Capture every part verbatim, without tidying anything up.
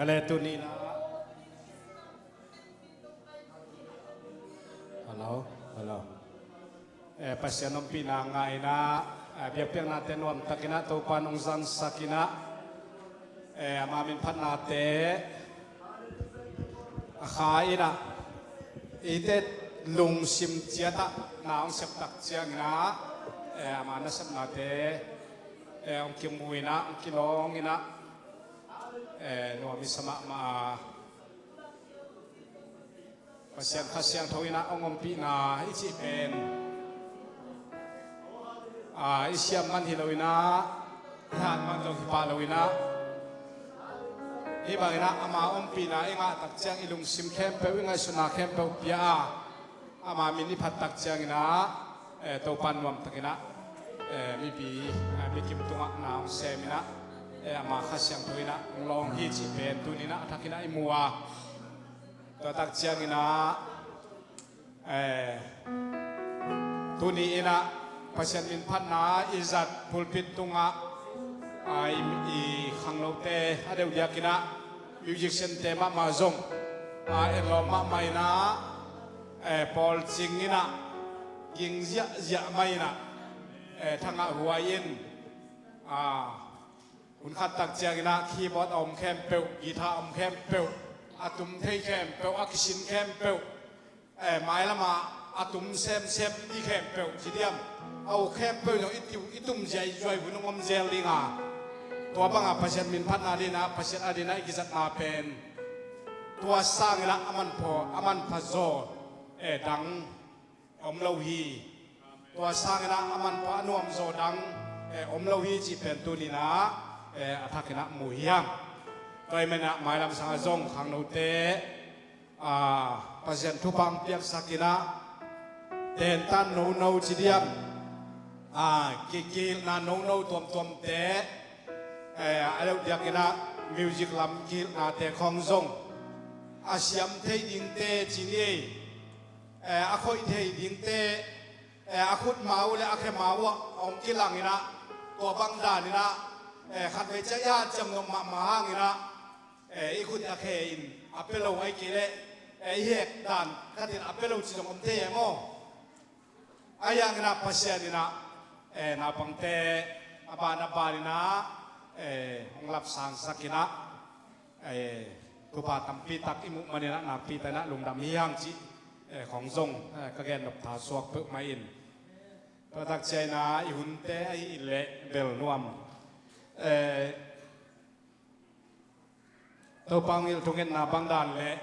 Ka le tuni na. Hello, hello. Eh, Pasian ompihna ngah inah, eh, biakpiaknate nuamtakinah Topa nong zangsakinah, eh, ama minphatnate a kha inah, eite lungsim ciatah na hong septak cianginah, eh, ama nasepnate, eh, hong kimu inah, hong kinawng inah, eh, nuam i sa mahmah a, Pasian Kha Siangtho inah hong ompihna i cih pen, ah, i siam man hi lo inah, i hat man zong hi pah lo inah, hih banginah ama ompihna i ngahtak ciang i lungsim khempeuh, i ngaihsutna khempeuh pia a, ama min i phattak cianginah, eh, Topa nuamtakinah, eh, mipi, eh, mikim tungah na hong seminah, eh, ama Kha Siangtho inah hong lawng hi cih pen tuninah a thakinah i mu a. Tua tak cianginah, eh, tuni inah Pasian minphatna i zat pulpit tungah, ah, i, i khangnote a deuh diakinah musician-te mahmah zong, ah, etlawm mahmah inah, eh, Paul Cing inah ging ziahziah mah inah, eh, thangah huai in, ah, hun khat tak cianginah keyboard a om khempeuh, guitar a om khempeuh, a tum thei khempeuh, a kisin khempeuh, eh, mailamah a tum semsem i khempeuh ci diam, a uk khempeuh zong i tiu, i tum zia i zuai hun hong om zel ding a. Tua banga Pasian minphatna dinah, Pasian a dinah i kizatna pen tua sanginah a manpha, a manpha zaw, eh, dang om lo hi. Tua sanginah a manpha a nuamzaw dang, eh, om lo hi cih pen tuninah, eh, a thakinah mu hi hang. Tua ahih maninah mailam sangah zong khangnote, ah, Pasian thupha hong piaksakinah tentan nono ci diam, ah, ki, kihilhna nono tuamtuamte, eh, a deuh diakinah music lam kihilhnate khawng zong a siam thei dingte ci ni ei. Eh, a khoih thei dingte, eh, a khutma uh le a khema uh ah hong kilanginah, tua bang daninah, eh, khatvei ciang i hanciam nop mahmah hanginah, eh, i khut a khe in a pia lo ahih kei leh, eh, i hek dan khatin a pia lo ci zong om thei e maw? Ahi hanginah Pasian inah, eh, naupangte a ban a baninah, eh, hong lapsangsakinah, eh, thupha tampi tak i muh maninah nakpi takinah lungdam hi hang cih, eh, khong zong, eh, ka gennop tha suak peuhmah in. Tua tak cianginah i hunte ahi in leh bel nuam. Eh, Topa hong hilh thungetna bang dan leh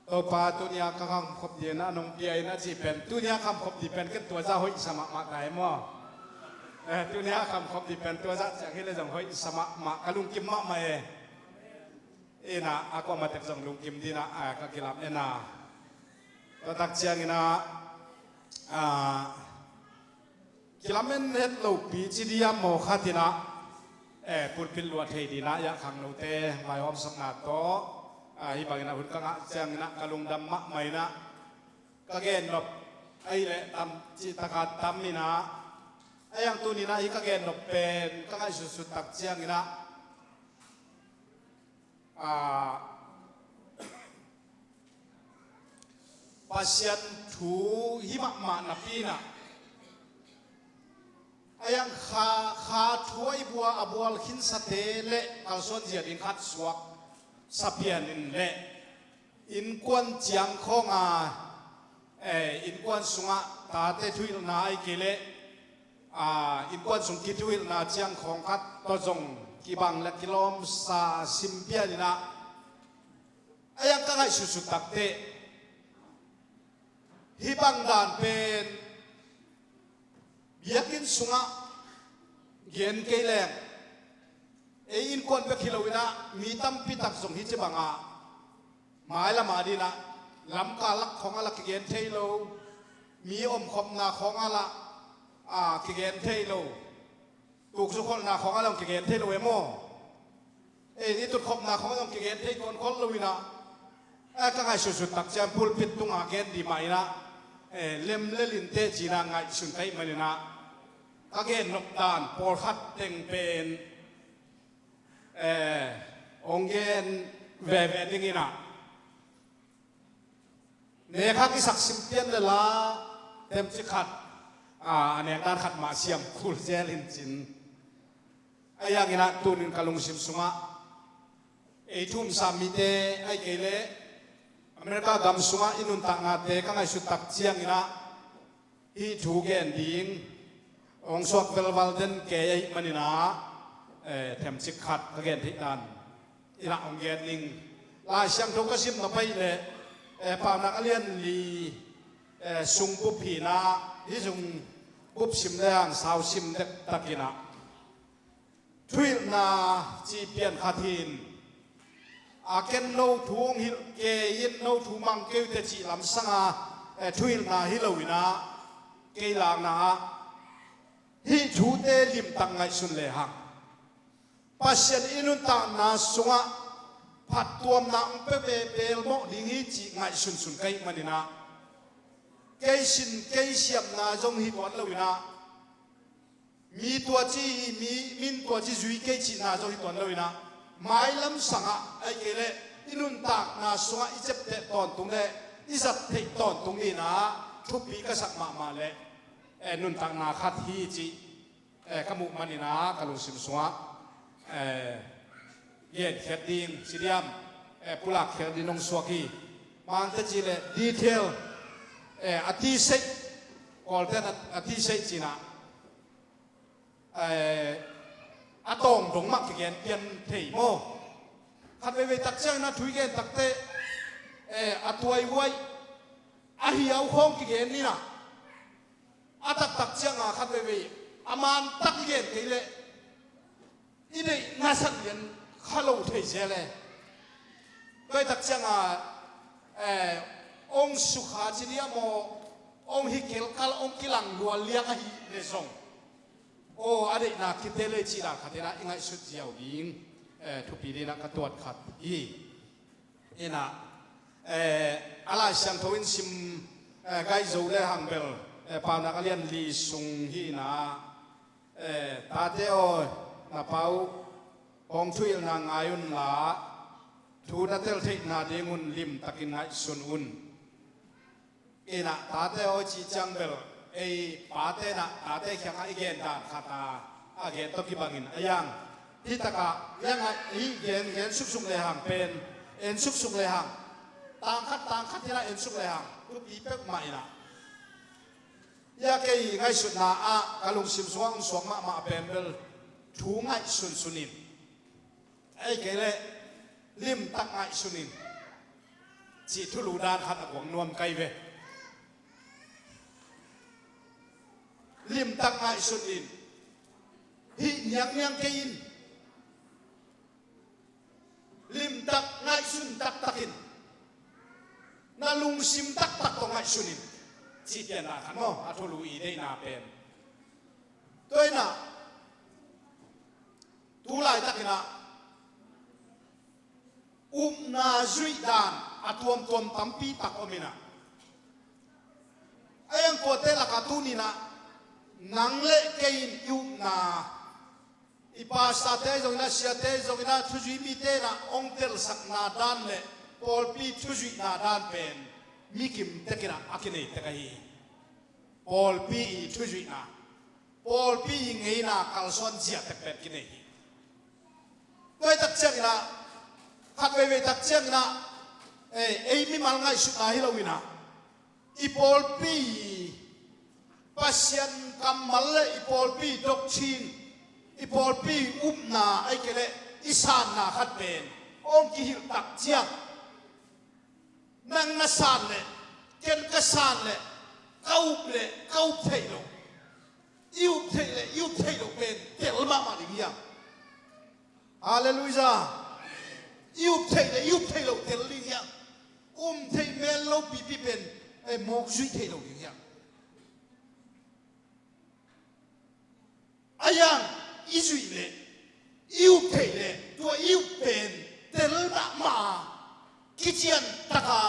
Topa tunia ka khamkhop dingin a nong pia in a cih pen, tunia khamkhop ding pen ken tua zah hoihsa mahmah ta e maw? Eh, tunia khamkhop ding pen tua zah ciang hi leh zong hoihsa mahmah, ka lungkim mahmah e. Inah a kuamah tek zong lungkim dinah, ah, ka kilam ena. Tua tak cianginah, ah, kilamen het lopi ci diam maw khatinah, eh, pulpit luah thei dinah, ah, khangnote vaihawmsakna tawh, ah, hih banginah hun ka ngah cianginah ka lungdam mahmah inah, ka gennop ahih leh tam cih taka tam inah, a yang tuninah hih ka gennop pen ka ngaihsutsut tak cianginah, ah, Pasian thu hi mahmah napi inah, a yang kha, kha thu a i bua, a bual khinsate le kalsuan zia ding khat suak sapian in le innkuan ciang khawnga, eh, innkuan sungah tate thuhilhna ahih kei leh, ah, innkuan sung kithuhilhna ciang khawng khat tawh zong kibang le kilawmsa sim pian inah, a yang ka ngaihsutsut takteh hih bang dan pen biakinn sungah gen kei leng, ei innkuan bek hi lo inah mi tampi tak zong hih ci bangah mailam a dinah lamkal lak khawng a lah kigen thei lo, mi omkhopna khawng a lah, ah, kigen thei lo, tukzukholhna khawng a lah kigen thei lo e maw? Eh, i tutkhopna khawng a lah kigen thei tuan khol lo inah, eh, ka ngaihsutsut tak ciang pulpit tungah gen ding mah inah, eh, lem le lin teh ci inah ngaihsun ka hih maninah, ka gennop dan pawlkhat teng pen, eh, Hong gen veve dingin ah, nekha kisak sim pian le la, themcik khat, a, a nekdan khat mah siam kul zel in cin. Ahi hangin ah tunin ka lungsim sungah ei thu um sam mite, ahih kei leh America gam sungah i nuntaknate ka ngaihsut tak ciangin ah hih thu gen ding hong suak velval den kei ahih manin ah, eh, themcik khat ka gen theih dan in ah hong gen ning. Lai Siangtho ka sim nop ahih leh, eh, Paunak a lian li, eh, sung bup hi in ah, hih sung bup sim le hang sau sim dektak in ah, thuhilhna cih pian khat hi in, a, ken no thu hong hilh kei in, no thu mang kei uh teh cih lam sanga, eh, thuhilhna hi lo in ah, kei lakna ah hih thute limtak ngaihsun le hang, Pasian i nuntakna sungah phattuamna hong pia ve belmawh ding hi cih ngaihsunsun ka hih manin ah, kei sin kei siamna zong hi tuan lo in ah, mi tua ci hi, mi, min tua ci zui kei cihna zong hi tuan lo in ah, mailam sangah, ahih kei leh i nuntakna sungah i ciapteh tawntung le i zat theih tawntung dingin ah thupi ka sak mahmah leh, eh, nuntakna khat hi cih, eh, ka muh manin ah ka lungsim sungah, eh, genkhiat ding, ci diam, eh, pulakkhiat ding hong suak hi. Bang hang hiam cih leh detail, eh, a tiseih, Kawlte'n a, a tiseih ci in ah, eh, a tawng dong mah kigen pian thei maw. Khat veivei tak ciangin ah thu i gen tak teh, eh, a tuaihuai, a hiau khawng kigen in ah, a taktak ciangin khat veivei a man tak i gen kei leh i deihna sak lian kha lo thei zel e. Tua ahih tak ciangin, eh, hong sukha ci diam maw, hong hi kelkal, hong kilang lual liang ahih leh zong, aw, a deihna kite le cih dan khat in ah i ngaihsut ziau ding, eh, thupi dingin ah ka tuat khat hi. In ah, eh, a Lai Siangtho in sim, eh, gai zo le hang bel, eh, Paunak a lian li sung hi in ah, eh, tate aw, na pa uh hong thuhilhna ngai unla, thu na tel theihna dingun limtakin ngaihsun un. In ah, tate aw cih ciang bel, ei pate in ah tate kiangah i gen dan khat a, a gen tawh kibangin a, hih takah, hih takah, hih gen, gen suksuk le hang pen, en suksuk le hang, tang khat, tang khat in ah en suk le hang, thupi peuhmah in ah. Hih a kei ngaihsutna ah ka lungsim sungah hong suak mahmah pen bel, thu ngaihsunsun in, ahih kei leh limtak ngaihsun in, cih thulu dan khat a guang nuam kai ve. Limtak ngaihsun in, hih niangniang kei in, limtak ngaihsun taktak in, na lungsim taktak tawh ngaihsun in, cih pian dan khat maw, a thulu i deihna pen. Tua in ah, tu laitakin ah, upna zuih dan a tuamtuam tampi tak om in ah, a, hih tuate lakah tuni-in ah, nang le kei in i upna, i pastorte zongin ah, siate zongin ah, thuzui mite in ah hong telsakna dan le pawlpi thuzuihna dan pen mi kim tekin ah a kinei tek ahi hi. Pawlpi i thuzuihna, pawlpi i ngeina kalsuan zia tek pen kinei hi. Tua ahih tak ciangin ah, khat veivei tak ciangin ah, eh, ei mimal ngaihsutna hi lo in ah, i pawlpi i Pasian kammal le i pawlpi i doctrine, i pawlpi i upna, ahih kei leh i sanna khat pen hong kihilh tak ciang, nang na san leh, ken ka san leh, ka up leh ka up theih loh, i up theih leh i up theih loh pen tel mahmah ding hiam? Halleluiah. I up theih leh i up theih loh tel ding hiam? Um theih mel lopipi pen, eh, mawk zuih theih loh ding hiam? A, i zuih leh, i up theih leh, tua i up pen tel mahmah a, kician taka,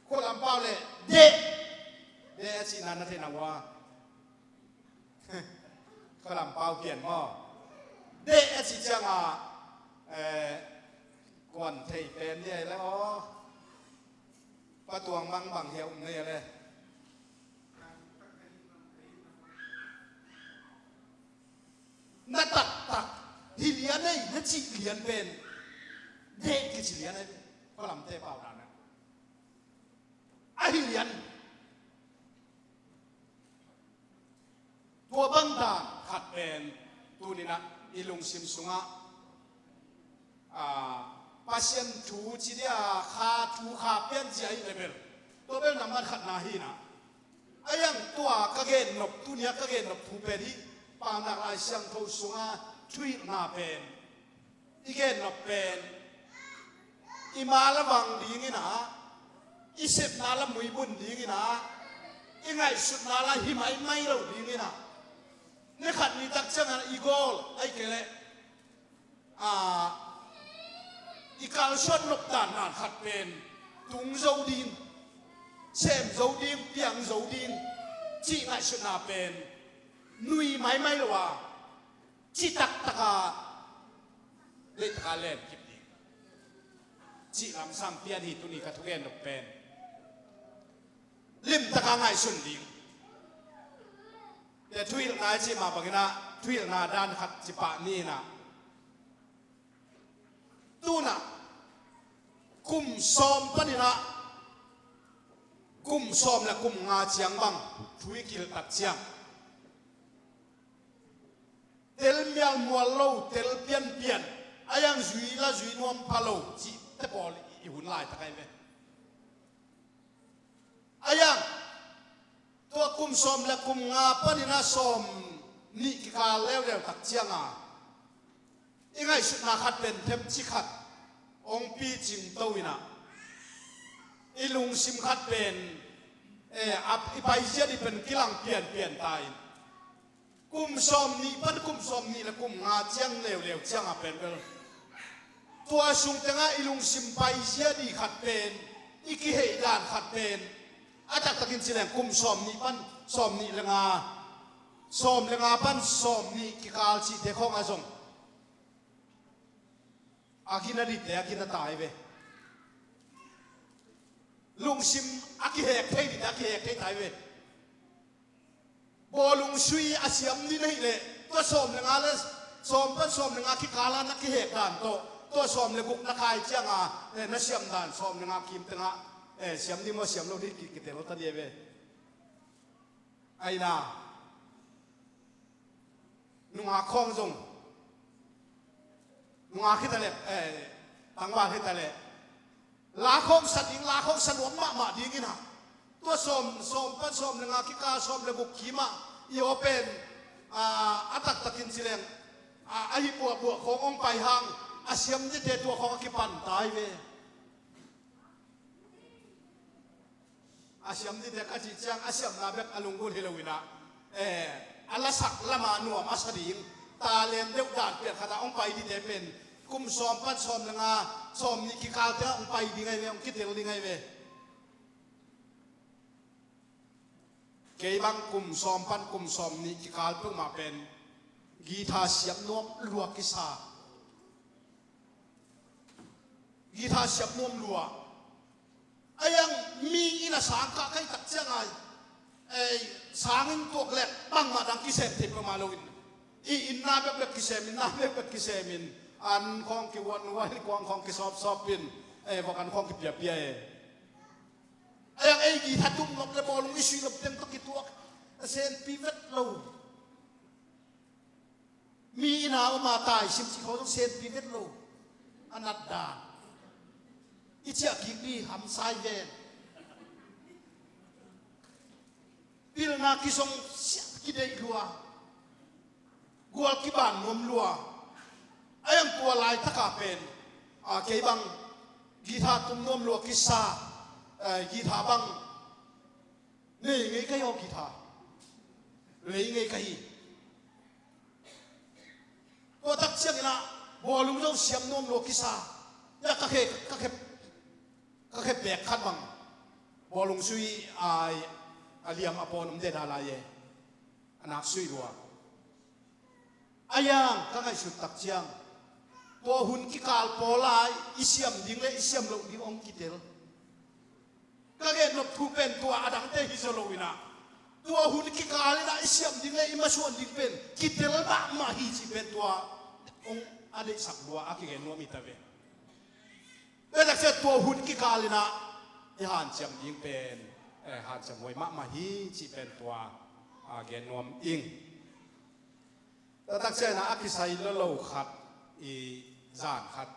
khualampau leh deh, deh a cihna na theih na uh a, khualampau kian maw? Deh a cih ciangah, eh, kuan thei pen dia le aw. Patuang mangbang hia um nei le. Na taktak hi lian ei, na cih lian pen deh kici lian ei. Khualamte pau dan a, a hi lian. Tua bang dan khat pen tuninah i lungsim sungah, ah, Pasian thu ci dia kha thu kha pian ci a hi le bel. Tua bel nambat khatna hinah. A yang tua ka gennop, tunia ka gennop thu pen hi. Paunak Lai Siangtho sunga thuhilhna pen i gennop pen i mala vang dinginah, i sepna la muibun dinginah, i ngaihsutna la hi maimai lo dinginah, ni khat ni tak ciangah i gawl ai kei leh, a, i kalsuan nop dan dan khat pen tung zo ding, sem zo ding, piang zo ding cih ngaihsutna pen nui maimai lo a, cih taktaka leitakah len kip ding cih lamsang pian hi. Tuni ka thugen nop pen limtaka ngaihsun ding. Tua thuhilhna i cih mah banginah thuhilhna dan khat ci pah ninah, tunah kum sawm paninah kum sawm le kum nga ciang bang thu i kilhtak ciang, tel mialmual lo, tel pianpian, a yang zui la zui nuam pha lo cihte pawl i hun laitak ahi ve. A yang tua kum sawm le kum nga paninah sawm nih kikal leuleu tak cianga i ngaihsutna khat pen themci khat hong picing to inah, i lungsim khat pen, eh, a, i paizia dih pen kilang pianpian ta in, kum sawm nih pan kum sawm nih le kum nga ciang leuleu cianga pen bel tua sung tengah i lungsim paizia dih khat pen, i kihei dan khat pen, a taktakin ci leng kum sawm nih pan sawm nih le nga, sawm le nga pan sawm nih kikal cihte khawngah zong a gina dihte a gina ta hi ve. Lungsim a kihek thei dihte a kihek thei ta hi ve. Bawlung sui a siam dih na hih leh tua sawm le nga le, sawm pan sawm le nga kikala na kihek dan tawh tua sawm le guk na kai cianga, eh, na siam dan sawm le nga kim tengah, eh, siam dih maw siam lo dih ki, kitel ta dih hi ve. Aina nungak khawng zong, nungak hi ta leh, eh, tangval hi ta leh, la khawng sa ding, la khawng sa nuam mahmah dingin ah, tua sawm, sawm pan sawm le nga kikal sawm le guk kimah i aw pen, ah, a taktakin ci leng, ah, a hi buahbuah khawng hong pai hang a siam dihte tua khawng a kipan ta hi ve. A siam dihte ka cih ciang a siamna bek a lunggulh hi lo inah, eh, a lasak lama nuam a sa ding, talent deuh dan pian khatah hong pai dihte pen kum sawm pan sawm le nga, sawm nih kikal tengah hong pai ding ahi ve, hong kitel ding ahi ve. Kei bang kum sawm pan kum sawm nih kikal peuhmah pen guitar siam nuam lua kisa. Guitar siam nuam lua. A yang mi in a sang kah ka hih tak ciang ai, ei, sangin tuak leh bangmah dang kisem thei peuhmah loin, i inn na bekbek kisem, inn na bekbek kisemin, an khawng kihuanhuan, kuang khawng kisawpsawpin, ei, vok an khawng kipiapia e. A yang ei guitar tum nop le bawlung i suih nop teng tawh kituak a senpi vet lo. Mi inn a om a taisim cih khawng zong senpi vet lo. A nat dan i ciah kik dih hamsai ven. Pilna kizong siah kideih lua. Gual kiban nuam lua. A yang tua laitaka pen, a, kei bang guitar tum nuam lua kisa, eh, guitar bang nei ngei ka hi aw guitar. Lei ngei ka hi. Tua tak ciangin ah bawlung zong siam nuam lua kisa. Ya ka khe, ka khe, ka khe pek khat bang bawlung sui ai a liam a pawn om deda lai e. A nak sui lua. A yang ka ngaihsut tak ciang, tua hun kikal pawl lai i siam ding le i siam loh ding hong kitel. Ka gennop thu pen tua a dangte hi zaw lo inah, tua hun kikal inah i siam ding le i masuan ding pen kitel mahmah hi cih pen tua hong a deihsak lua a kigen nuam hi ta ve. Tua takciang tua hun kikal inah i hanciam ding pen, eh, hanciam huai mahmah hi cih pen tua a gen nuam ing. Tua takciang inah a kisai lolo khat i zan khat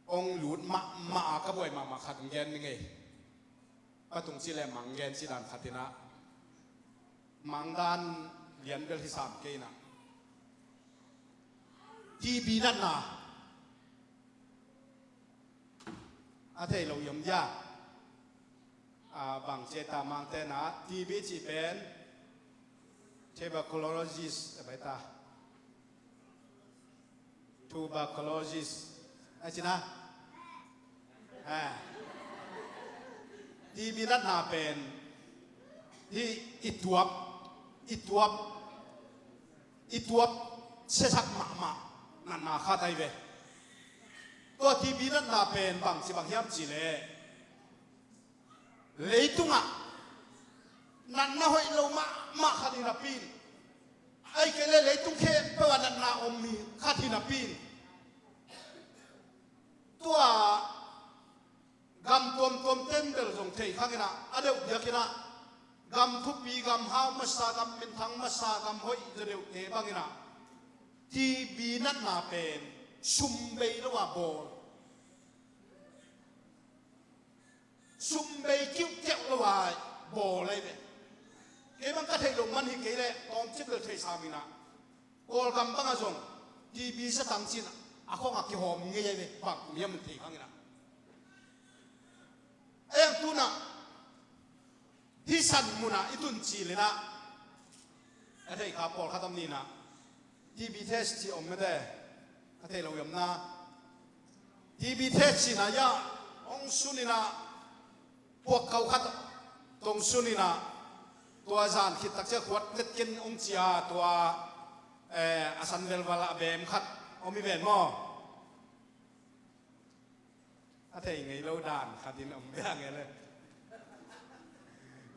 hong lut mahmah a ka buai mahmah khat hong gen ning ei. Patung ci le mang gen ci dan khat inah, mang dan lian bel hi sam kei inah, T B natna a thei lo i om dia. A, bang ci ta mang tenah T B cih pen tuberculosis a bai ta. Tuberculosis a cina. A, T B natna pen hi i tuap, i tuap i tuap siasak mahmah natna khat ahi ve. Tua T B natna pen bangci bang hiam cih leh, leitungah natna hoih lo mahmah khat hi napi in, ahih kei leh leitung khempeuh ah natna om hi khat hi napi in, tua gam tuamtuam ten bel zong thei khang inah, a deuh biak inah gam thupi, gam hau masa, gam minthang masa, gam hoih zaw deuhte bang inah T B natna pen sum bei lo a bawl, sum bei kiuhkeuh lo a bawl ahi ve. Kei bang ka theih loh man hi kei leh tawmcik bel thei sam inah, Kawlgam bangah zong T B zatang cin a khong a kihawm ngei ahi ve, bang kum hiam thei khang inah. A yang tunah hih san munah i tun cil inah, a thei kha pawlkhat om ni inah, T B test cih om mete, a thei lo i om na. T B test cih inah ya hong sun inah, puak kau khat tong sun inah, tua zan khit takciang khuat vet ken hong ci a, tua, eh, a san velval a beem khat om hi ven maw. A thei ngei lo dan khat in om bia ngei le.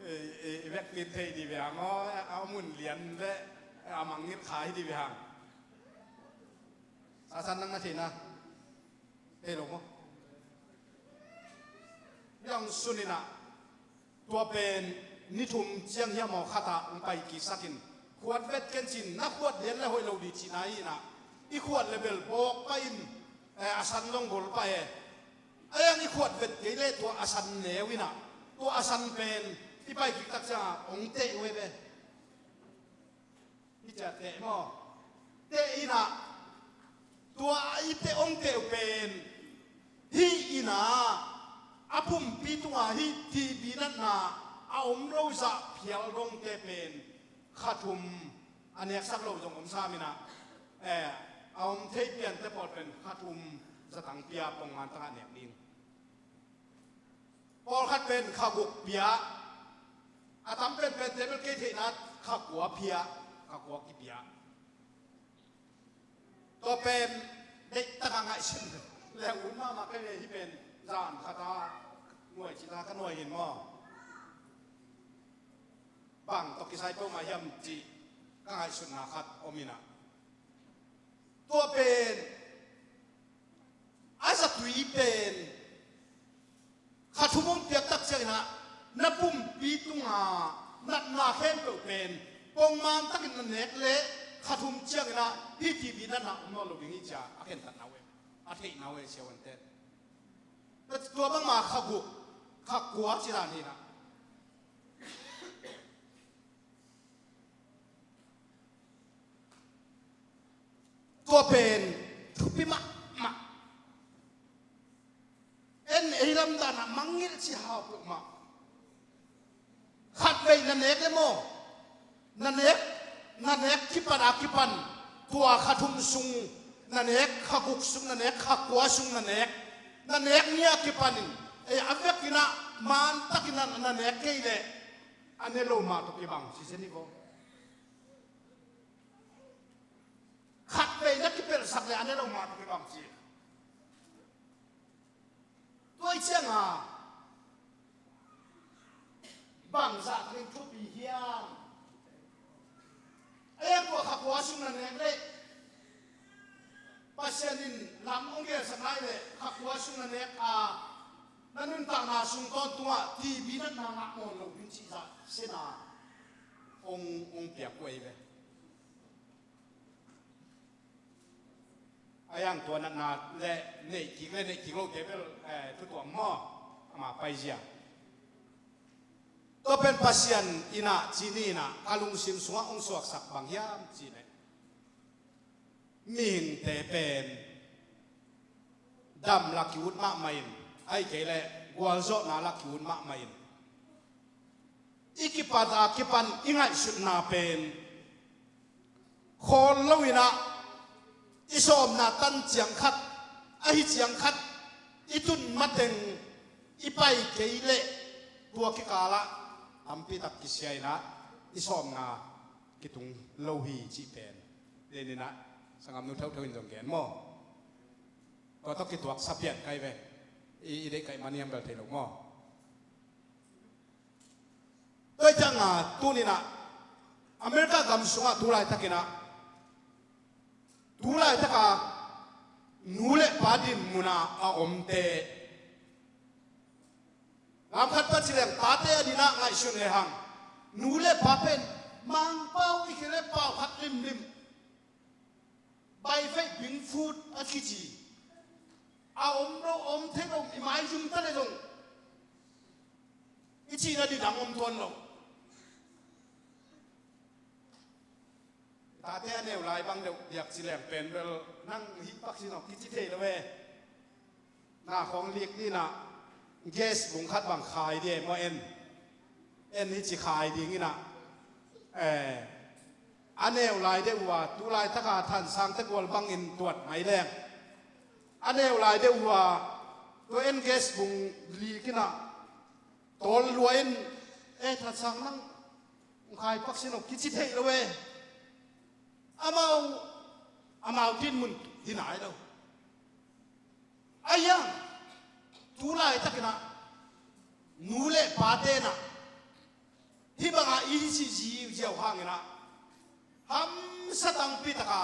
I, i, i vekpin thei di bia maw, a mun lian le a mangngilh kha hi di bia. Sa san nang na thei na. Thei lo maw? Yang sun inah, tua pen ni thum ciang hiam aw khat ah hong pai kiksak in, khuat vet ken cin, na khuat lian le hoih lo di cihna hi inah, i khuat le bel bawk pah in, eh, a san zong bol pah e. A yang i khuat vet kei le tua a san neu inah, tua a san pen i pai kik tak ciangah hong teh uh e ve. Hi ciah teh maw? Teh inah, tua a i teh hong teh uh pen hih inah, a pumpi tungah hih T B natna a om lo zah phial dongte pen kha thum a neksak lo zong om sam inah, eh, a om thei piante pawl pen kha thum zatang pia pongman tangah nek ding. Pawlkhat pen kha guk pia, a tam penpente bel kei theihna kha kua pia, kha kua kipia. Tua pen deihtak a ngaihsun le ut mahmah ka hi ve. Hih pen zan khat a nuai cih ta ka nuai hi maw? Bang tawh kisai peuhmah hiam cih ka ngaihsutna khat om inah, tua pen a zatui pen kha thum hong piak tak ciang inah, na pumpi tungah natna khempeuh pen pongman takin na nek leh kha thum ciang inah hih T B natna om nawn lo ding hi ci-a a khentatna uh e, a theihna uh e, siavuante. Tua bangmah kha guk, kha kua ci dan hi inah. Tua pen thupi mahmah. En ei lam danah mangngilh ci hau peuhmah. Khatvei na nek le maw, na nek, na nek kipan a kipan, tua kha thum sung na nek, kha guk sung na nek, kha kua sung na nek, na nek ni a kipanin, ei, a vekin ah mantakin ah na nek kei leh a ne lo mah tawh kibang cih zen hi ko. sak le a ne lo mah tawh kibang ci. Tua ih cianga bangzah takin thupi hiam? A iang tua kha kua sung na nek leh Pasian in lam hong gelsak lai leh kha kua sung na nek a na nuntakna sung tawntungah T B natna ngah nawn lo ding cih zah sena hong, hong piak uh ei ve. A iang tua natna le neih kik le neih kik lote bel, eh, thutuam maw? Ama paizia. Tua pen Pasian inah ci ni inah ka lungsim sungah hong suaksak bang hiam cih leh mihingte pen dam la ki-ut mahmah in, ahih kei leh gualzawhna la ki-ut mahmah in, i kipat a kipan i ngaihsutna pen khawl lo inah i sawmna tan ciang khat, ahi ciang khat i tun mateng i pai kei leh tua kikalah tampitak kisia inah i sawmna kitung lo hi cih pen. Tua inah sanggam nu theutheu in zong gen maw? Tua tawh kituak sa pian kai ve. I, i deih kaih man hiam bel thei lo maw? Tua ih cianga tuni inah America gam sungah tu laitakinah, tu laitaka nu le pa din muna a omte, lamkhat paci leng tate a dinah ngaihsun le hang, nu le pa pen Mangpau i kile pau khat limlim, baifeih bingfut a kici a om lo, om thei lo, i maizum ta le zong i cihna didang om tuan lo. Tate a neu lai bang deuh diak ci leng pen bel nang hih pak sin aw kici thei lo e. Na khawng lik dinah gas bung khat bang khai di e maw en? En hi ci khai ding inah, eh, a neu lai deuh uh a, tu laitaka thansangte gual bangin tuat mai leng a neu lai deuh uh a, tua en gas bung lik inah tawl lua in, eh, thansang nang hong khai pak sin aw kici thei lo e. Amau, amau dinmun hi nai lo. A iang tu laitakinah nu le pate inah hih bangah i hi cih ziauziau hanginah hamsa tangpi taka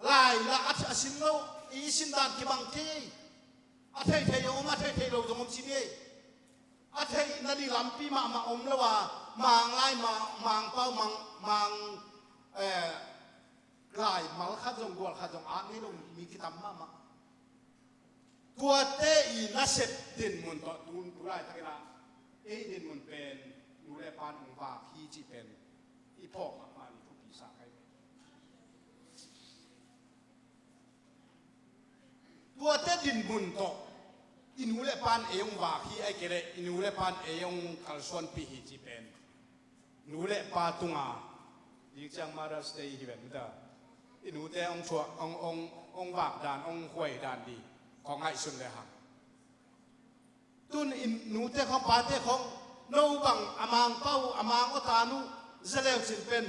lai la a, a sin lo, i sin dan kibang kei. A theithei zong om, a theithei lo zong om ci ni ei. A theihna ding lampi mahmah om lo a, Mang lai, Mang, Mangpau, Mang, Mang, eh, lai mal khat zong, gual khat zong at ngei lo mi kitam mahmah. Tuate i nasep dinmun tawh tu, tu laitakinah ei dinmun pen nu le pan hong vak hi cih pen i phawk mahmah ni thupi sa kai. Tuate dinmun tawh i nu le pan ei hong vak hi, ahih kei leh i nu le pan ei hong kalsuanpih hi cih pen nu le pa tunga ding ciang Mother's Day hi ven mita, i nute hong thuak, hong, hong, hong vak dan, hong huai dan ding kong ngaihsun le hang. Tun i nute khawng pate khawng no bang a Mangpau, a Mang aw tan uh za leu cin pen,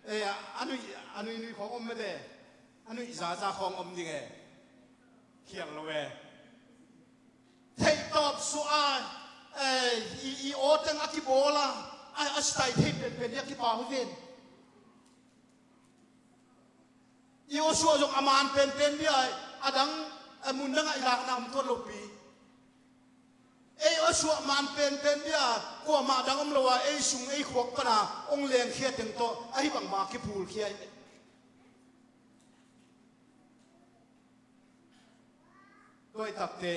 eh, a nuih, a nuihnui khawng om mete, a nuih zaza khawng om ding e. Khial lo e. Theih tawp suah a, eh, i, i aw teng a kibawl a, a, a sitai thei penpen ding a kipau hi ven. I aw suah zong a man penpen ding a, a dang, a mun dangah i lakna om tuan lopi. Ei aw suah man penpen ding a, kuamah dang om lo a, ei sung ei khuak pana hong lengkhia teng tawh ahi bangmah kiphulkhia hi. Tua i takte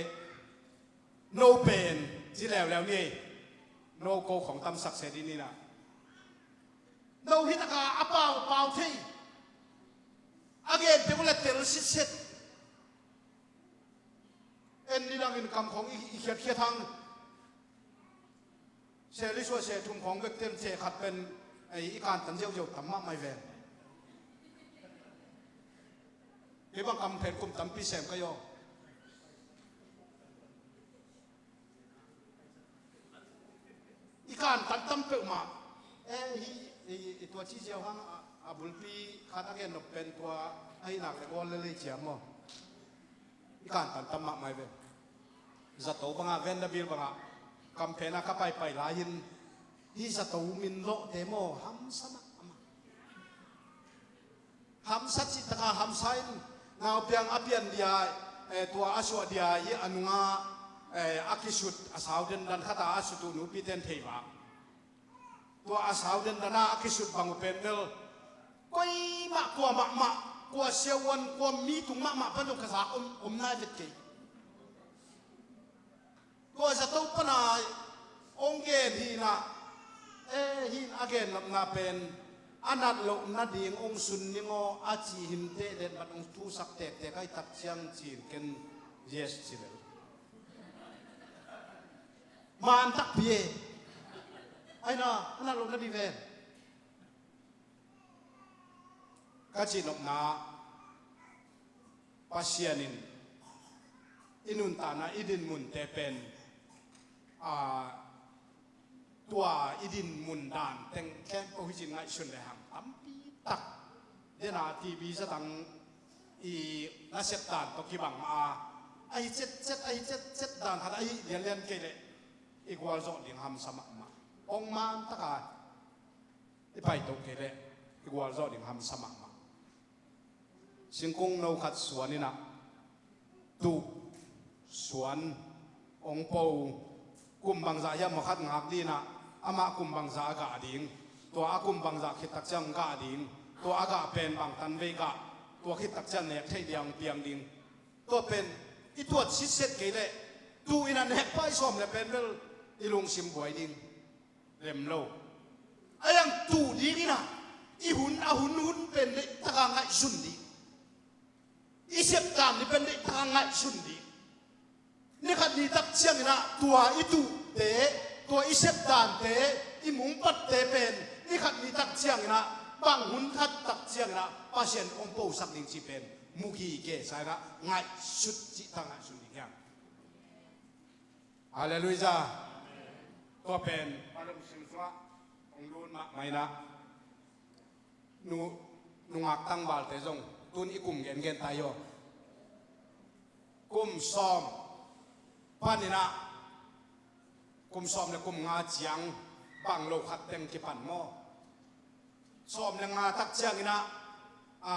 no pen ci leuleu ni ei. No ko khong tamsak se ding ni na. No hi taka a pau pau thei, a gen teng uh la tel sitset. En ni dangin kam khong i, i khiatkhiat hang. Seli sua se thum khong bek tel se khat pen, ei, i kantan ziauziau tam mahmah hi ve. Kei bang kam phen kum tampi sem ka hi aw. I kantan tam peuhmah. Eh, hi, i, i tua ci ziau hang a, a A bulpi khat a gen nop pen tua ahi nak le gual le lei ciam maw? I kantan tam mahmah hi ve. Zato bangah, Vanderbilt bangah campaign ah ka paipai lai-in, hih zato min lawhte maw, hamsa mahmah. Hamsa cih takah hamsa in, naupiang a pian dia, eh, tua a suah dia hi a nungah, eh, a kisut a sau dendan khatah a sut uh nupite in thei vak. Tua a sau dendan a a kisut bang uh pen bel koi mah, kua mahmah, kua siavuan, kua mi tung mahmah pan zong ka zak om, om nai vet kei. Tua zato pana hong gen hi-in ah, eh, hih a gen nopna pen a nat loh nading hong sun ning aw, a ci hi inteh, letmat hong thusak tektek ahih tak ciang ci-in ken yes ci lel. Man takpi e. Aina, a nat loh nading ven. Ka cih nopna, Pasian in i nuntakna, i dinmunte pen, a, tua i dinmun dan teng khempeuh hi ci-in ngaihsun lehang tampi tak, dena T V zatang i nasep dan tawh kibang mah a, ahi cetcet, ahi cetcet dan khat ahi lianlian kei leh i gualzawh ding hamsa mahmah. Hong man taka i paito kei leh i gualzawh ding hamsa mahmah. Singkung no khat suan in ah, tuh suan hong po, kum bangzah hiam maw khat ngak ding in ah, amah kum bangzah a gah ding, tua a kum bangzah khit tak ciang gah ding, tua a gah pen bangtan vei gah, tua khit tak ciang nek theih dia hong piang ding. Tua pen i tuat sitset kei leh, tuh in ah nek pai sawm leh pen bel i lungsim buai ding. Lem lo. A iang tuh ding in ah, i hun, a hun hun pen deih taka ngaihsun ding. I sep dan ni pen deih taka ngaihsun ding. Ni khat ni tak ciangin ah tua i tuhte, tua i sep dante, i mungpatte pen ni khat ni tak ciangin ah, bang hun khat tak ciangin ah Pasian hong posak ding cih pen mu kikesa in ah ngaihsut cih taka ngaihsun ding hiam? Halleluiah. Tua pen a lungsim sungah hong lut mahmah in ah, nu, nungak tangvalte zong tun i kum gengen ta hi aw. Kum sawm pan in ah, kum sawm le kum nga ciang bang lo khat teng kipan maw? Sawm le nga tak ciangin ah, a,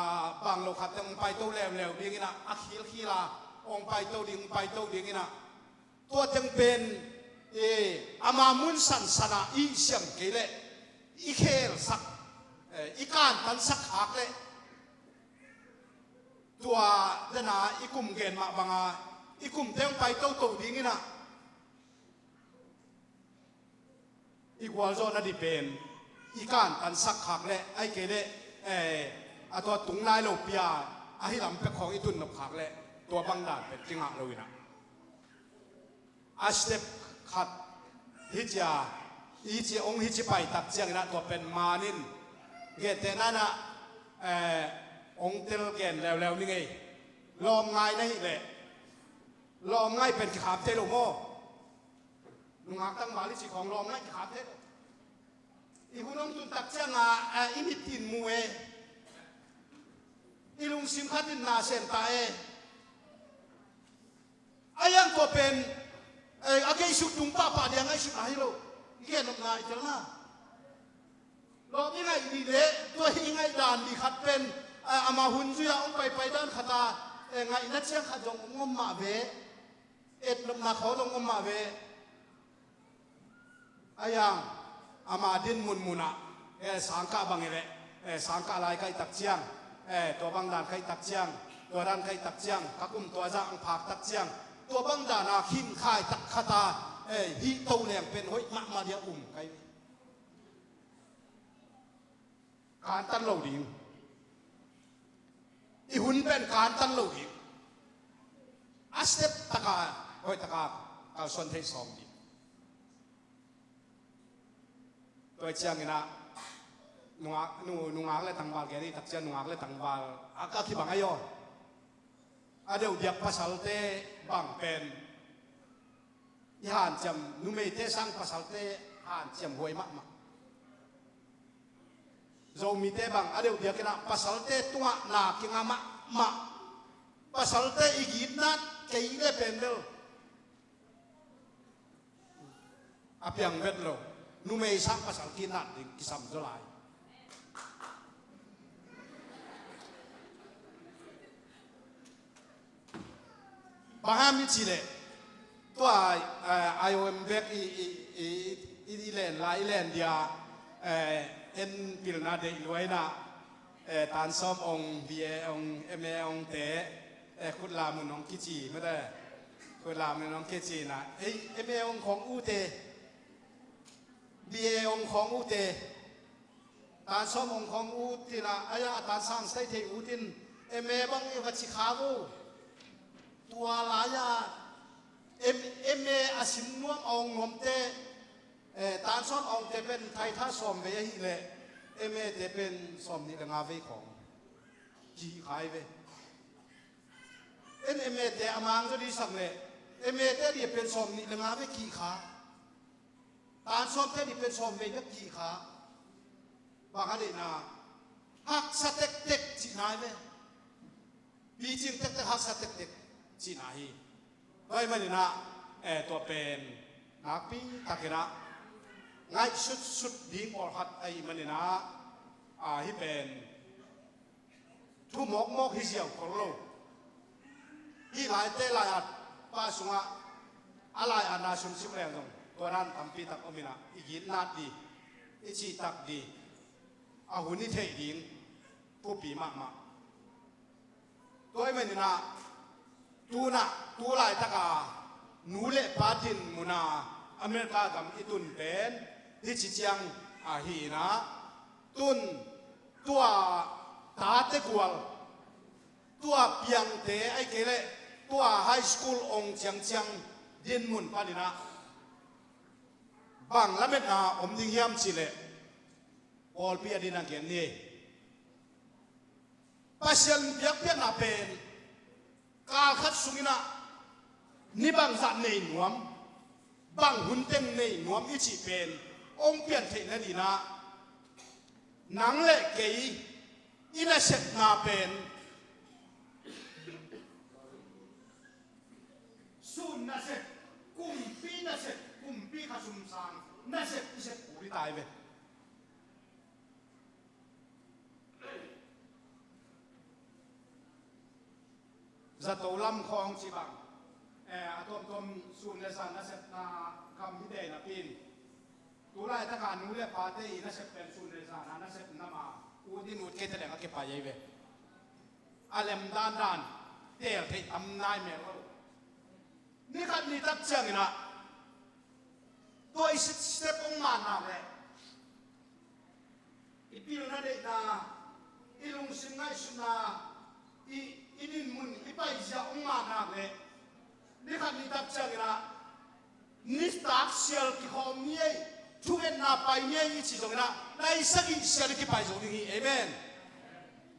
bang lo khat teng hong paito leuleu ding in ah, a khilkhil a hong paito ding, hong paito ding in ah, tua teng pen, e, ama mun sansan ah i siam kei leh, i khelsak, e, i kantansak khak leh, tua dena i kum gen mah banga i kum teng hong paito to ding in ah, i gualzawh nading pen i kantansak khak leh, ahih kei leh, eh, a tua tung nai lopi a, ahi lam pek khawng i tun nop khak leh, tua bang dan pen kingah lo in ah, a step khat hi ci a, hi ci, hong hi ci pai tak ciangin ah tua pen man in, gentehna in ah, eh, hong tel gen leuleu ni ngei. Lawm ngai na hih leh, lawm ngai pen kikham thei lo maw? Nungak tangval i cih khawng lawm ngai kikham thei lo. I hun hong tun tak ciang a, a, i mit in mu e, i lungsim khat in na sem ta e. A iang tua pen, e, a keisuk tung pahpah dia ngaihsutna hi lo. I gen nopna, i telna. Lawm i ngaih ni leh, tua i ngaih dan ni khat pen, a, ama hun zui a hong paipai dan khat a, e, ngaihna ciang khat zong hong om mah ve. Et nopna khawng zong om mah ve. A iang, ama din munmun ah, e, sangkah bang hi leh, e, sangkah lai ka hih tak ciang, e, tua bang dan ka hih tak ciang, tua dan ka hih tak ciang, ka kum tua zah hong phak tak ciang, tua bang dan a khin khai tak khat a, e, hih to leng pen hoih mahmah dia um ka hi. Kantan lo ding. I hun pen kantan lo ding. A step taka, hoih taka kalsuan thei sawm ding. Tua ciangin ah, nungak, nu, nungak le tangval gen i tak ciang nungak le tangval a ka kibang ahi aw. A deuh diak pasalte bang pen i hanciam, numeite sang pasalte hanciam huai mahmah. Zomite bang a deuh diakin ah pasalte tungah na kinga mahmah. Pasalte i gitnat kei le pen bel a piang vet lo. Numei sang pasal kinat ding kisam zaw lai. Bang hang hiam i cih leh tua, eh, I O M bek i, i, i, i, i len lai, i len dia, eh, en pilna deih lua in ah, eh, tan sawm ong, B A ong, M A ong te, eh, khut la mun ong kici mate. Khut la mun ong kici in ah, ei, M A ong khawng ut e, B A ong khawng ut e, tan sawm ong khawng ut in ah, ai-a a tan sang sai thei ut in, M A bang i va ci kha uh. Tua lai-a M-, M A a sim nuam a ong nuamte, eh, tan sawm a ongte pen thaitha sawm vei ahih leh M A te pen sawm nih le nga vei khawng kihih kha hi ve. En M A te a mang zaw dih sak leh M A te dih pen sawm nih le nga vei kihih kha. Tan sawmte dih pen sawm vei bek kihih kha. Bang a deihna, haksa tektek cihna hi ve. Picing tektek, haksa tektek cihna hi. Tua ahih manin ah, eh, tua pen nakpi takin ah ngaihsutsut ding pawlkhat ahih manin ah, ah, hih pen thu mawkmawk hi ziau khol lo. Hih laite lai-at pa sungah a lai-atna sung sim leng zong tua dan tampi tak om in ah, i gitnat dih, i cihtak dih, a hun i theih ding thupi mahmah. Tua ahih manin ah, tu-in ah, tu laitaka nu le pa din muna America gam i tun pen hih ci ciang ahi in ah, tun tua tate gual, tua piangte ahih kei leh tua high school ong ciangciang din mun panin ah bang lametna om ding hiam cih leh, pawlpi a din a gen ni. Pasian biakpiakna pen kal khat sungin ah ni bangzah nei nuam, bang hun teng nei nuam i cih pen hong pian theih nadingin ah, nang le kei i nasepna pen sun nasep, kumpi nasep, kumpi khasum sang nasep i sep kul hi ta hi ve. Zato lam khawng ci bang, eh, a tuamtuam sun le zan nasepna gam hi te napi in, tu laitaka nu le pate i nasep pen sun le zan a nasep nam a, ut in ut kei te leng a kipai ei ve. A lem dandan teel theih tam nai mel lo. Ni khat ni tak ciangin ah tua i step hong mat nak leh, i pilna deihna, i lungsim ngaihsutna, i, i dinmun, i paizia hong mat nak leh, ni khat ni tak ciangin ah nitak sial kikhawm ni ei, thungetna pai ni ei i cih zongin ah nai sagih sial i kipai zo ding hi. Amen.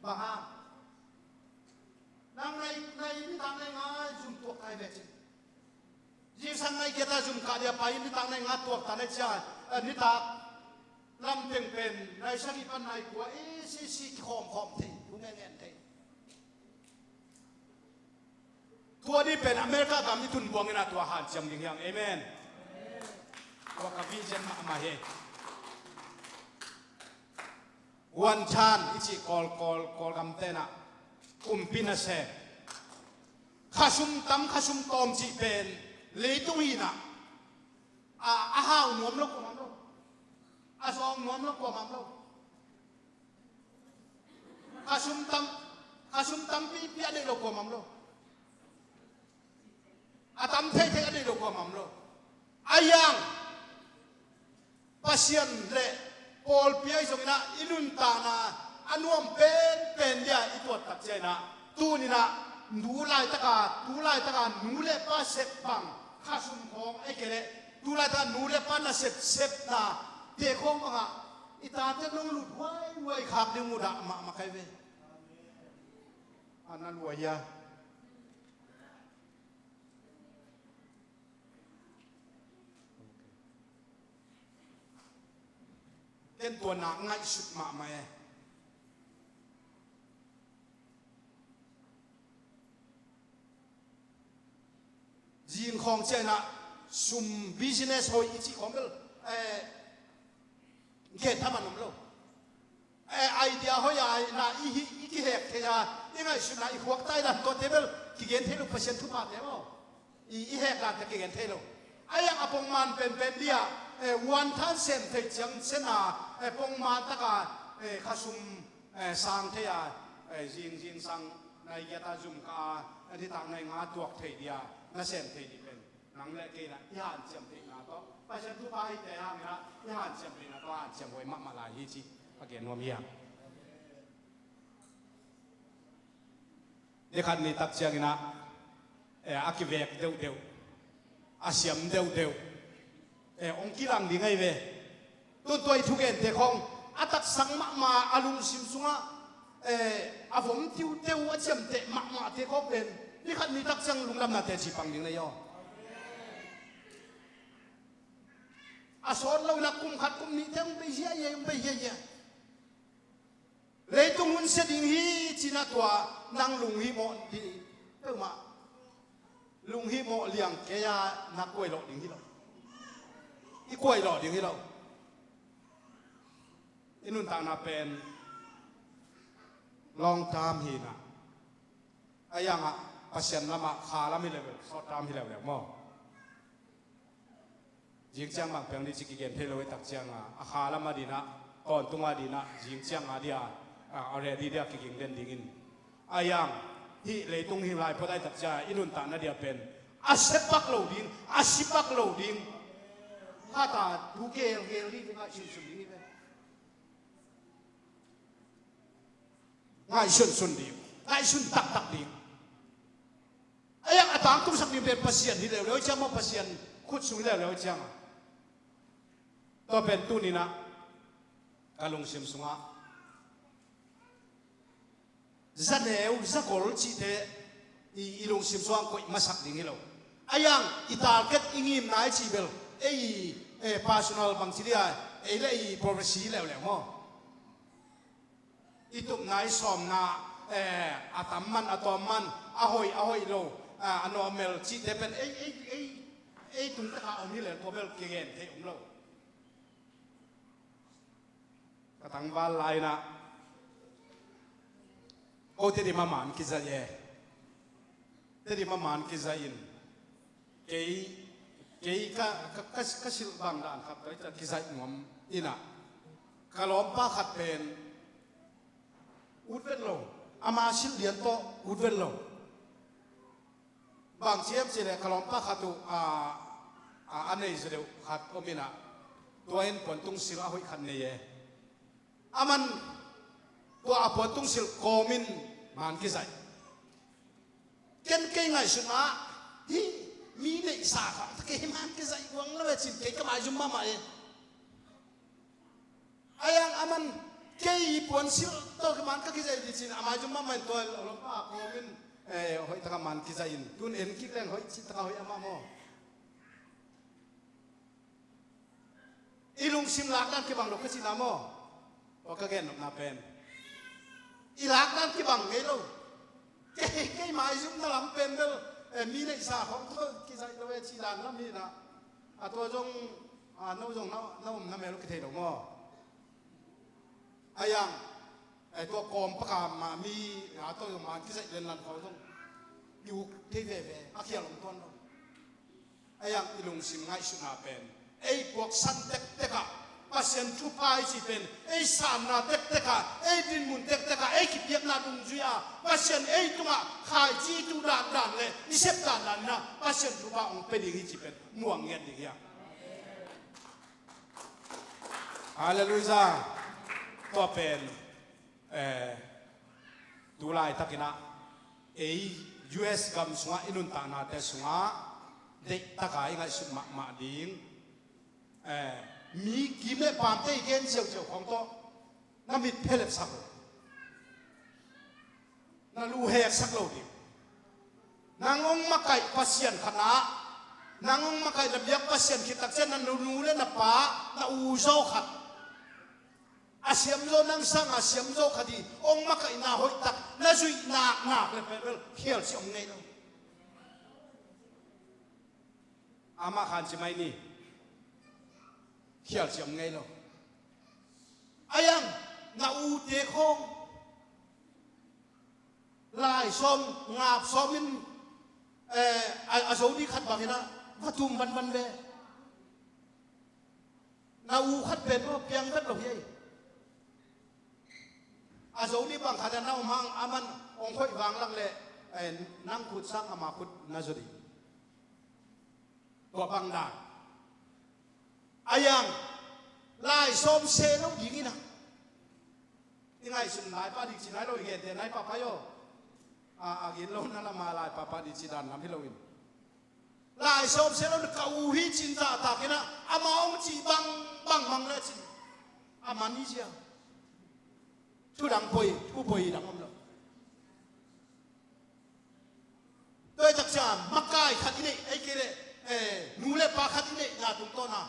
Bang hang? Nang nai, nai nitak nai nga zum tuak kai ve cin. Zingsang nai kia ta zum kah dia pai in nitak nai nga tuak ta nai cia, eh, nitak lam teng pen nai sagih pan nai kua i si si kikhawm khawm thei, thu ngen ngen thei. Tua dih pen America gam i tun buang in ah tua hanciam ding hiang. Amen. Tua ka vision mahmah hi. One Chan i cih Kawl, Kawl, Kawlgam te in ah kumpi nasem, khasum tam khasum tawm cih pen leitung hi in ah, a, a hau nuam lo kuamah om lo, a zawng nuam lo kuamah om lo. Khasum tam, khasum tampipi a deih lo kuamah om lo. A tam theithei a deih lo kuamah om lo. A hiang Pasian le pawlpi ahi zongin ah i nuntakna a nuam penpen dia i tuat tak ciangin ah, tuni-in ah tu laitaka, tu laitaka nu le pa sep bang khasum khawng ahih kei leh tu laitaka nu le pa nasep sepna te khawng bangah i tate nong lut huaihuai khak ding uh dah mahmah kai ve. A na luai hia? Ken tua na ngaihsut mahmah e. khawng ciah inah sum business hoih i cih khawng bel, eh, gen thaman om lo. Eh, idea hoih a inah i, i kihek thei a, i ngaihsutna i khuak tai dan tuate bel kigen thei lo, Pasian thuphate maw. I, i hek dante kigen thei lo. A iang a pongman penpen dia, eh, one than sem thei ciang sena, eh, pongman taka, eh, khasum, eh, sang thei a, eh, zing, zing sang nai giat a zum ka a, eh, nitak nai nga tuak thei dia na sem thei dih pen nang le kei na i hanciam theihna tawh, Pasian thupha hite hangin ah i hanciam theihna tawh hanciam huai mahmah lai hi ci a gen nuam hiam? Ni khat ni tak ciangin ah, eh, a kivek deuhdeuh, a siam deuhdeuh, eh, hong kilang ding ahi ve. Tun tua i thugente khawng a taksak mahmah a lungsim sungah, eh, a vom tiuteu a ciamteh mahmahte khawng pen ni khat ni tak ciang lungdamnate cipang ding na hi aw. A sawt lo inah kum khat kum nihte hong bei hiahiai, hong bei hiahiai. Leitung hun sia ding hi cina tua nang lunghimawh ding peuhmah, lunghimawh liang kei a na kuailawh ding hi lo. I kuailawh ding hi lo. I nuntakna pen long term hi na. A iangah Pasian lamah kha lam hi leuleu, short term hi leuleu maw? Zing ciang bang piang dih ci kigen thei lo i tak cianga, a kha lam a dinah, tawntung a dinah, zing ciang a dia, a, a ready dia kiging den dingin. A iang, hih leitung hih lai phot a i tak cianga, i nuntakna dia pen a sepak lo ding, a sipak lo ding. Khata thu gelgel dih dingah sinsun ding hi pen. Ngaihsunsun ding, ngaihsun taktak ding. A iang a tangtungsak ding pen Pasian hi leuleu ciang maw, Pasian khut sung hi leuleu ciang a. Tua pen tuninah ka lungsim sungah zaneu, zagol cihte i, i lungsim sungah koih masak ding hi lo. A iang i target i ngimna i cih bel ei, eh, personal bangci dia, ei le ei prophecy hi leuleu maw? I tupna, i sawmna, eh, a tam man, a tawm man, a hoih, a hoih lo, a, a normal cihte pen ei, ei, ei, ei tung taka om hi lel tua bel kigen thei om lo. Ka tangval lai-inah ko Tedim a man kizaih e. Tedim a man kizaih in kei, kei ka, ka, ka, ka silh bang dan khat tua i ta kizaih nuam inah ka lawmpa khat pen ut vet lo, ama silh lian tawh ut vet lo. Bang ciam cileh ka lawmpa khat uh, a, a, a nei zaw deuh khat om inah tua in puantung silh a hoih khat nei e. A man tua a puantung silh kawmin man kizaih. Ken kei ngaihsutna ah hih mi neihsa khawng tawh kei man kizaih guang lo e cin kei ka maizum mahmah e. A iang a man kei puan silh tawh man ka kizaih dih cin a maizum mahmah in tua lawmpa a kawmin, eh, hoih taka man kizaih in tun en kik leng hoih cih taka hoih amah maw? I lungsim lakdan kibang lo ka cihna maw? Tua ka gennopna pen i lakdan kibang ngei lo. Kei, kei maizumna lam pen bel, eh, mi neihsa khawng tawh kizaih lo e cih dan lam hi inah. A tua zong, a, no zong na, na omna mel uh kithei lo maw? A iang, eh, tua kawm paka mah mi a tua zong man kizaih lenlan khawng zong i uk thei veve, a khial om tuan lo. A iang i lungsim ngaihsutna pen ei puaksan tektek ah Pasian thupha i cih pen ei sanna tektek ah, ei dinmun tektek ah, ei kipiakna dungzui ah Pasian ei tungah khaici i tuh dandan le i sep dandan inah Pasian thupha hong pia ding hi cih pen muang ngiat ding hi a. Halleluiah. Tua pen, eh, tu laitakinah ei U S gam sungah i nuntaknate sungah deihtaka i ngaihsut mahmah ding, eh, mi kim le paamte i gen ziauziau khawng tawh na mit phelepsak lo. Na luheksak lo ding. Nang hong makaih Pasian khat na, nang hong makaih na biak Pasian khit tak ciang na nu le na pa, na u zaw khat a siamzaw nang sanga siamzaw khat hi hong makaihna hoihtak na zuih naknak le phelpel khialci om ngei lo. Amah khan ci mai ni. Khial ciam ngei lo. Ayang, na ute khawng lai sawm, ngap sawm in, eh, a, a zo ding khat bangin ah va tum vanvan ve. Na u khat pen maw piang vet lo hi ei. A zo ding bang khat a na om hang a man hong khoih vang lak leh, eh, nang khut sang ama khut na zo ding. Tua bang dan. Ayang, lai sawm se lo ding in ah. I ngaihsun laipa dik ci nai lo, i gente nai papai aw. A, a gin lo na lama lai papa dik ci dan lam hi lo in. Lai sawm se lo na ka u hi cin zahtak in ah, ama hong ci bang, bang, bang le cin. A man hi sia. Thu dang poi, thu poi dang om lo. Tua i tak ciang makai khat i neih, ei kei leh, eh, nu le pa khat i neihna tungtawn a,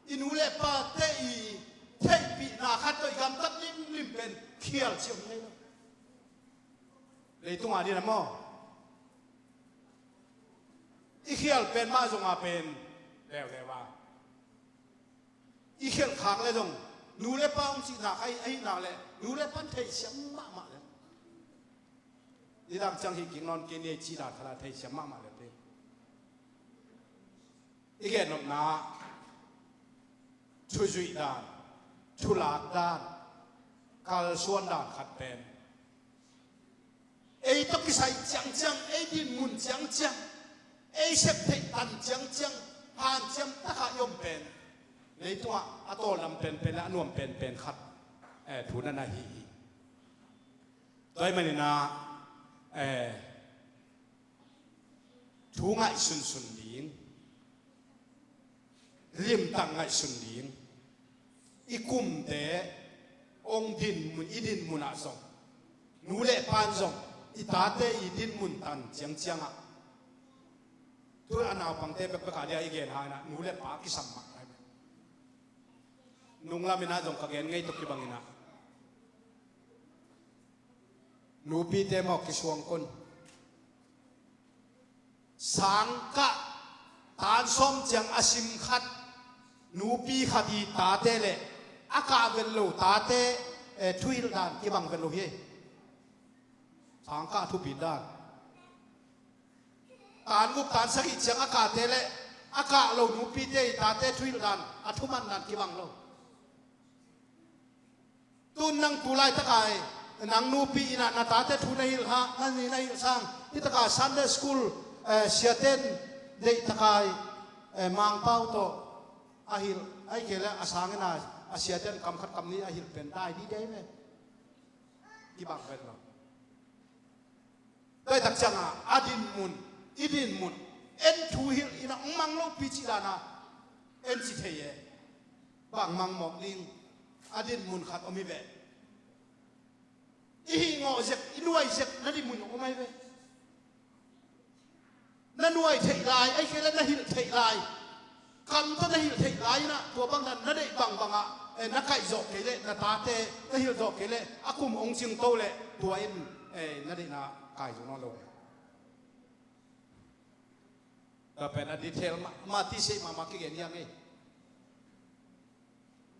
i nu le pate i theihpihna khat tawh i gamtat limlim pen khial ciam ngei lo. Leitung a ding a maw? I khial pen mah zong a pen leuleu a. I khialh khak le zong nu le pa hong cihna kha ahih nak leh nu le pan theisiam mahmah le. Nidang ciang hih kik nawn kei ni ei cih dan khat a theisiam mahmah le te. I gennopna thuzuih dan, thulak dan, kalsuan dan khat pen ei tawh kisai ciangciang, ei dinmun ciangciang, ei sep theih tan ciangciang, hanciam takah i om pen leitungah a tawldam penpen le a nuam penpen khat, eh, thu na na hi hi. Tua ahih manin ah, eh, thu ngaihsunsun ding, limtak ngaihsun ding. I kumte hong dinmun, i dinmun ah zong, nu le pan zong i tate i dinmun tan ciangciang ah, tu a naupangte bekbek a dia i gen hang in ah nu le pa kisam mah lai. Nunglam in ah zong ka gen ngei tawh kibang in ah nupite maw kisuang kun. Sangkah tan sawm ciang a sim khat nupi khat i tate le a kah vet lo tate, eh, thuhilh dan kibang vet lo hi. Sangkah thupit dan. Tan guk tan sagih ciang a kahte le a kah lo nupite i tate thuhilh dan, a thuman dan kibang lo. Tun nang tu laitaka i nang nupi in ah na tate thu na hilh hang, na ni na hilh sang, hi taka Sunday school, eh, siaten deih taka i, eh, Mangpau tawh a hilh, ahih kei leh a sangin a, a siaten kam khat kam nih a hilh pen dai dih dai ve. Kibang vet lo. Tua i tak ciangah a dinmun, i dinmun, en thuhilh in ah hong mang lopi cih dan ah en ci thei e. Bang mang mawk ding, a dinmun khat om hi ve. I hih ngawh zek, i nuai zek na dinmun om ahi ve. Na nuai theih lai, ahih kei leh na hilh theih lai. Kam tawh na hilh theih lai in ah tua bang na, na deih bangbang ah, eh, na kaih zawh kei leh, na tate na hilh zawh kei leh a kum hong cingto leh tua in, eh, na deihna kai zo nawn lo. Tua pen a detail mah, mah ti sei mahmah kigen hiam ei.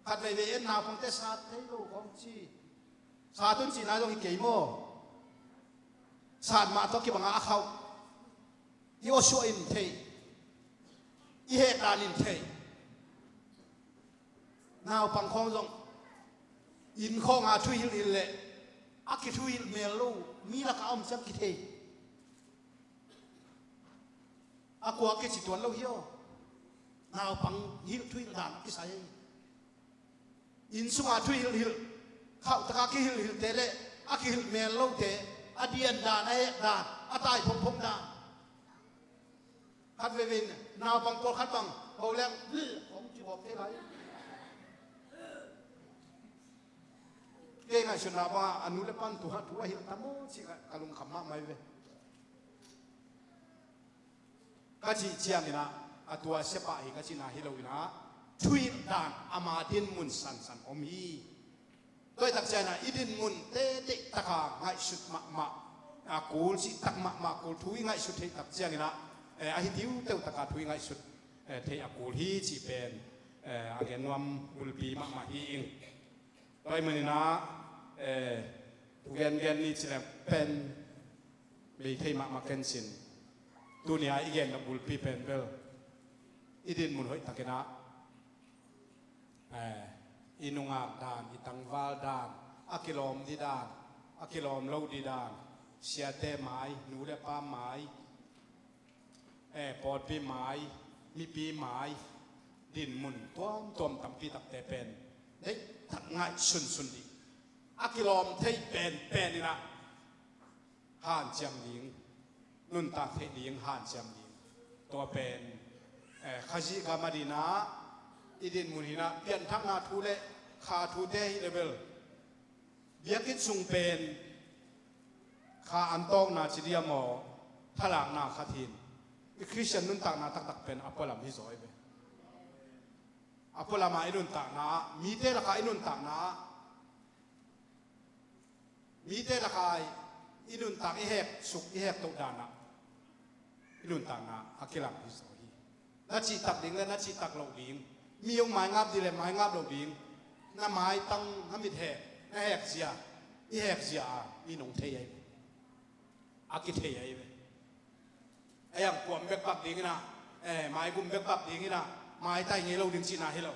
Khat veivei en naupangte sat thei lo kong ci. Sat un cihna zong hi kei maw? Sat mah tawh kibang a khauh. I awsuah in thei. I hehdan in thei. Naupang khawng zong inn khawngah thuhilh hilh leh a kithuhilh mel lo mi lakah a om ciang kithei. A kua kici tuan lo hi aw. Naupang hilh thuhilh dan a kisai. Inn sungah thuhilh hilh, khauh taka kihilh hilhte le a kihilh mel lote, a dian dan, a hek dan, a tai phomphom dan. Khat veivei in naupang pawlkhat bang ho leng hong ci bawk thei lai. Kei ngaihsutna bangah a nu le pan tu ha thu a hilh tam aw cih ka lungkham mahmah hi ve. Ka cih cianginah a tua siapa hi ka cihna hi loinah thuhilh dan ama dinmun sansan om hi. Tua hi tak cianginah i dinmunte deihtaka ngaihsut mahmah, a kul cihtak mahmah kul thu i ngaihsut theih tak cianginah, eh, ahi tiuteu taka thu i ngaihsut. eh, theih a kul hi cih pen, eh, a gen nuam bulpi mahmah hi ing. Tua ahih manin ah, eh, thu gengen ni ci leng pen bei thei mahmah ken cin. Tuni a i gen nop bulpi pen bel i dinmun hoih takin ah, eh, i nungak dan, i tangval dan, a kilawm ding dan, a kilawm lo ding dan, siate mai, nu le pa mai, eh, pawlpi mai, mipi mai, dinmun tuamtuam tampi takte pen deihtak ngaihsunsun ding, a kilawm thei penpen in ah hanciam ding, nuntak theih ding hanciam ding. Tua pen, eh, Khazih gam a ding ah i dinmun hi in ah pianthakna thu le kha thute hi le bel biakinn sung pen kha an tawkna ci diam aw, thalakna khat hi in, i Khristian nuntakna taktak pen a pualam hi zaw hi ve. A pualam ah i nuntakna ah, mite lakah i nuntakna ah, mite lakah i nuntak i hek suk, i hek toh dan ah i nuntakna a kilang hi zaw hi. Na cihtak ding le na cihtak loh ding, mi hong maingap ding le maingap loh ding, na maitang, na mit hek, na hek zia, i hek zia a mi nong thei ahi ve. A kithei ahi ve. Ei ang kuam bek bak ding in ah, eh, maigum bek bak ding in ah, maitai ngei lo ding cihna hi lo.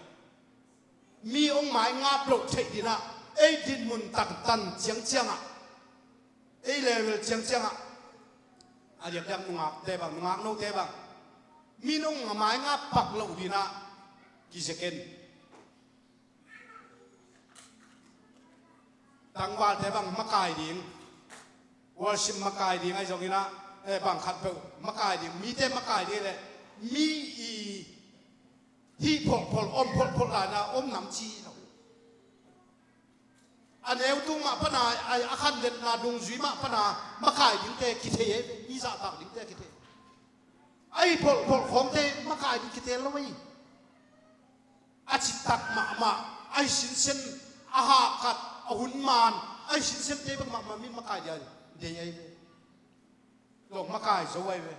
Mi hong maingap loh theih ding in ah, ei dinmun tantan ciangciang ah, ei level ciangciang ah, a diakdiak nungakte bang, nungak note bang, mi nong maingap pak loh ding in ah kizia ken. Tangvalte bang makai ding, worship makai ding ahi zongin ah, eh, bang khat peuh makai ding, mite makai ding le mi i hih pholhpholh, om pholhpholh lai-in ah om nam ci lo. A neu tung mah pana, a, a khanletna dungzui mah pana makai dingte kithei ei, mi zahtak dingte kithei. A hih pholhpholh khawngte makai ding kiteel lo ei. A citak mahmah, a hi sinsen, a hahkat, a hun maan, a hi sinsente bek mahmah mi makai dia dei ahi ve. Zong makai zo ahi ve.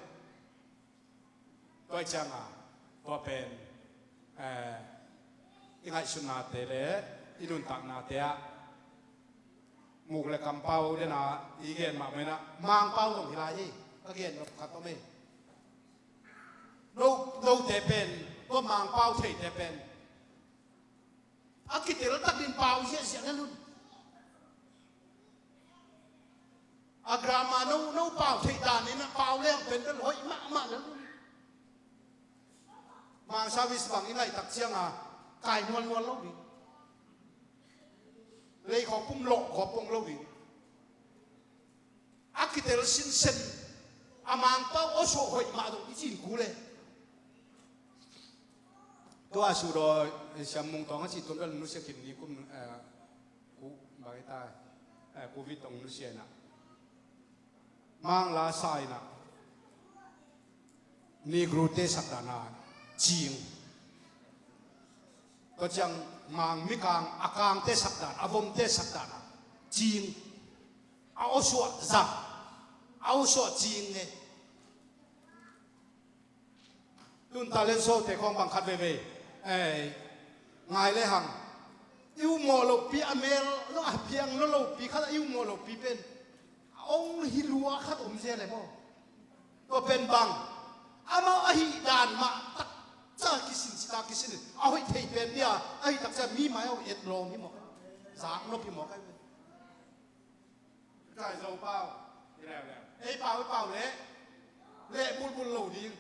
Tua hi cianga tua pen, eh, i ngaihsutnate le i nuntaknate ah muk le kampau dena i gen mahmah in ah Mangpau zong hi lai hi. Ka gen nop khat om ei. No, note pen, tua Mangpau theite pen a kitel tak ding pau ziahziah na lun. A grammar no, no pau theih dan in a pau leng pen bel hoih mahmah na lun. Mang service bang i ngaih tak cianga kai nualnual lo ding. Lei khawh pum lawh khawh pong lo ding. A kitel sinsen a Mangpau aw suah hoih mah dong i cin ku le. Tua a suhdaw, eh, Siam Mung Tawng a cih tun bel nusia khin ni kum, eh, ku, bang i ta, eh, covid tong nusia inah. Mang la sa inah. Negro te sakdana cing. Tua ciang Mang mikang a kangte sakdan, a vomte sakdana cing. A awsuah zang, a awsuah cing nge. Tun talent show te khawng bang khat veivei, eh, ngai le hang. I upmawh lohpi a mel lo a piang lo lohpi khat a i upmawh lohpi pen a ong hi lua khat om zel e maw? Tua pen bang amau ahi dan mah takca kisin, cita kisin a hoih thei pen bia ahi takca mi mai a hoih et lawm hi maw? Zak nop hi maw kai pen? Kai Zo pau. Hi leuleu. Ei pau, ei pau leh. Leh bulbul lo ding.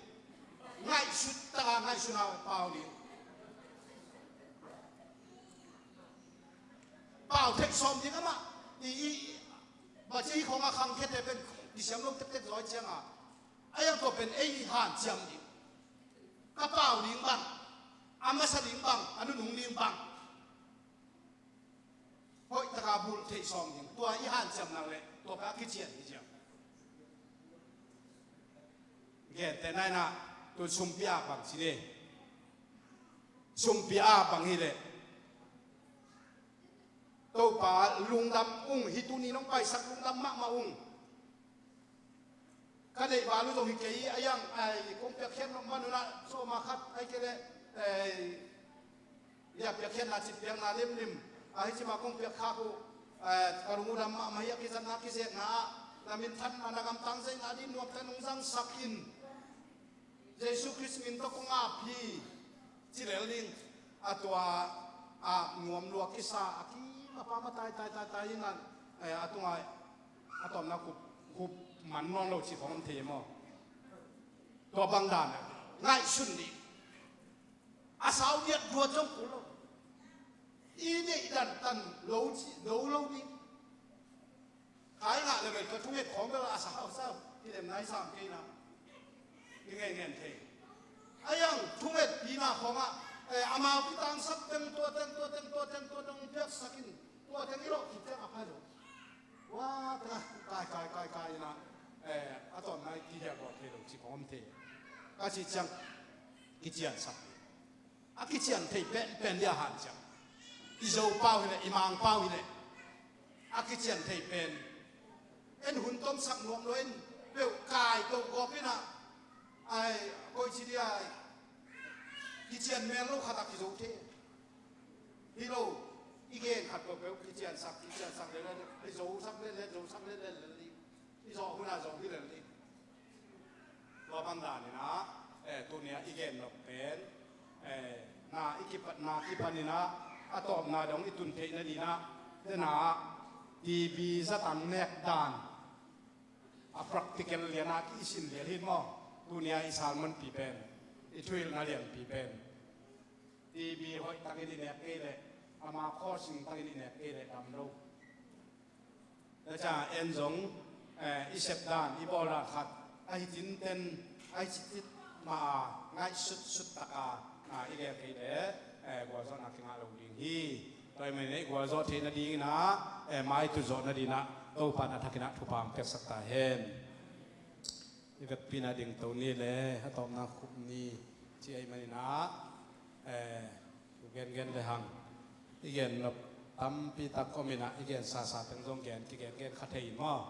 Ngaihsut taka ngaihsut a pau ding. Pau theih sawm ding amah. I, i, i. Baci khong a khangkhiate pen kisiam lo tektek zaw cianga a iang tua pen ei hanciam ding. Ka pau ding bang, a masa ding bang, a nunung ding bang. Hoih taka bulh theih sawm ding. Tua i hanciam nak leh tua ka kician hi ciang. Gente nainah tun sumpi a bang ci dei. Sumpi a bang hi leh Topa lungdam ung, hi tuni nong paisak lungdam mahmah ung. ka deih val uh zong hi kei a, yang ai kong piakkhiat nop man un ah sawma khat ai kei leh, eh, ya piakkhiatna cip piakna limlim ahi cima kong piakkhak uh, eh, ka lung uh dam mahmah hi. A kizatna kizekna ah na minthanna na gamtang zeihna dih nuamte nong zangsak in. Jesu Khrist min tawh kong ap hi ci lel ding. A tua a nuam lua kisa a kim a pam a tai tai tai tai in a, eh, a tungah a tawpna khup khup man nawn lo ci khawng om thei maw? Tua bang dan a ngaihsun dih. A sau diat duat zong kul lo. I deih dan tan lo ci lo lo ding. Kai ngah le bel tua thunget khawng bel a sau sau hi lem nai sam kei na. I ngen ngen thei. A yang thunget pina khawngah, eh, amau kitangsak teng tua teng tua teng tua teng tua teng piaksak in tua teng i lawh kik teng a phai lo. Wa teng a kai kai kai kai ina, eh, a tawn nai kihial bawl thei lo ci khawng om thei. Ka ci ciang kiciansak. A kician thei penpen dia hanciam. I Zo pau hileh, i Mang pau hileh, a kician thei pen. En hun tomsak nuam lo in peuh kai to gawp inah, ai, koi ci dia, kician mel lo khat a kizo thei. Hi lo, i gen khat peuhpeuh kiciansak, kiciansak lel lel, i zosak lel lel, zosak lel lel lel ding. I zawh hunah zawh hi lel ding. Tua bang daninah, eh, tunia i gen nop pen, eh, na i kipat, na kipaninah a tawpna dong i tun theih nadinah denah T B zatang nek dan a practical lianah i sin lial hin maw? Tunia i sermon pi pen, i thuhilhna lianpi pen T B hoih takin i nek kei leh, ama khawsing takin i nek kei leh dam lo. Tua ciang en zong, eh, i sep dan, i bawl dan khat ahi tinten, ahi citit ma a ngaihsutsut taka, ah, i gel kei leh, eh, gualzawhna kingah lo ding hi. Tua ahih manin i gualzawh theih nadinginah, eh, maitut zawh nadinah Topa na thakinah thupha hong piaksak ta hen. I vekpi na dingto ni le a tawpna khup ni ci ahih maninah, eh, thu gengen le hang i gen nop tampi tak om inah i gen sasa teng zong gen kigen gen kha thei maw?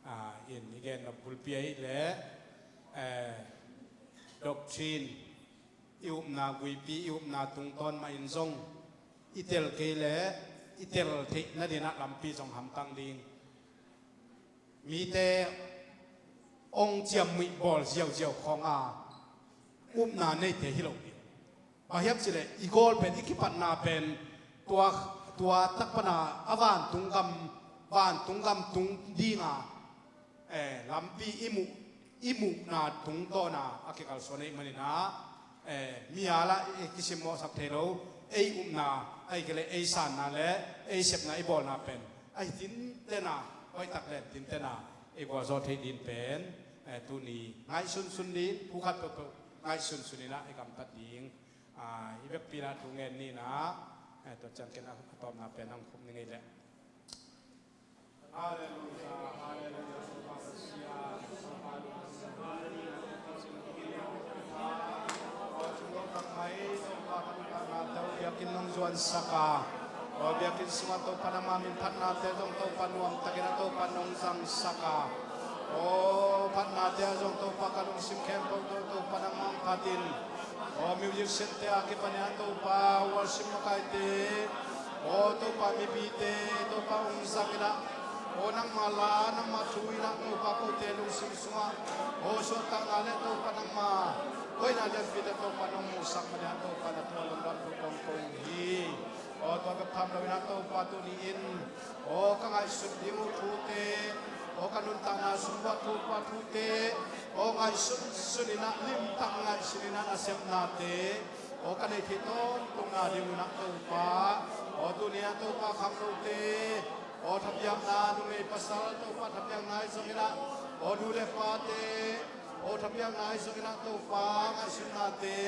Ah, in i gen nop bulpi ahih leh, eh, doctrine, i upna guipi, i upna tungtawn mah in zong i tel kei leh i tel theih nadinah lampi zong hamtang ding. Mite hong ciammuih bawl ziauziau khawnga upna neite hi lo ding. Bang hiam cileh i gawl pen, i kipatna pen tua, tua tak pana a vantung gam, vantung gam tung dinga, eh, lampi i muh, i muhna tungtawna a kikalsuan ahih maninah, eh, mi a lah i kisimmawhsak thei lo, ei upna, ahih kei leh ei sanna le ei sepna, i bawlna pen ahi tintena, hoihtak len tintena i gualzawh theih din pen, eh, tuni ngaihsunsun din, phu khat peuhpeuh ngaihsunsun inah i gamtat ding. Ah, i vekpi inah thu ngen ninah, eh, tua ciang ken a tawpna pen hong khup ni ngei leh. Halleluia, halleluia. Biakinn nong zuansak a, aw biakinn sungah Topa nangma min phatnate zong Topa nuamtakin a Topa nong zangsak a, aw phatnate ah zong Topa ka lungsim khempeuh tawh Topa nangma phatin, aw musician te a kipanin a Topa worship makaite, aw Topa mipite Topa hong zang inah, aw nangma la nangma thu inah Topa kote lungsim sungah, aw suahtakna le Topa nangma hoihna lianpite Topa nong musak manin a Topa na thu a lungdam thu kong ko hi. Aw tua bek tham lo inah Topa tuni in, aw ka ngaihsut ding uh thute, aw ka nuntakna sung buat Topa thute, aw ngaihsunsun inah limtak ngaihsun inah na sepnate aw ka neih theih tawntung nading unah Topa, aw tuni ah Topa khangnote, aw thapiakna numei pasal Topa thapiakna ahi zong inah, aw nu le pate, aw thapiakna ahi zong inah Topa ngaihsutnate,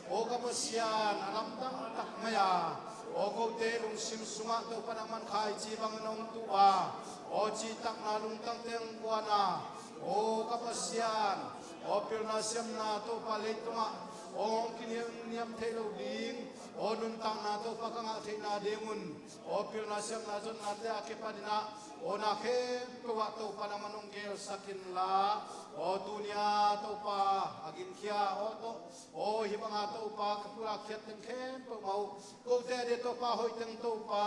aw ka Pasian a lamdang tak mai a, aw kote lungsim sungah Topa nangman khaici bangin hong tuh a, aw citakna lungtang teng guan a, aw ka Pasian, aw pilna siamna Topa leitungah aw hong kiniamniam thei lo ding, aw nuntakna Topa ka ngah theihna dingun, aw pilna siamna zonnate a kipaninah, Aw, na khempeuh ah Topa nangman hong gelsak inla, aw, tuni-a Topa a ginkhia aw tawh, aw, hih banga Topa ka pulak khiat teng khempeuh mah uh, kote a ding Topa hoih teng Topa,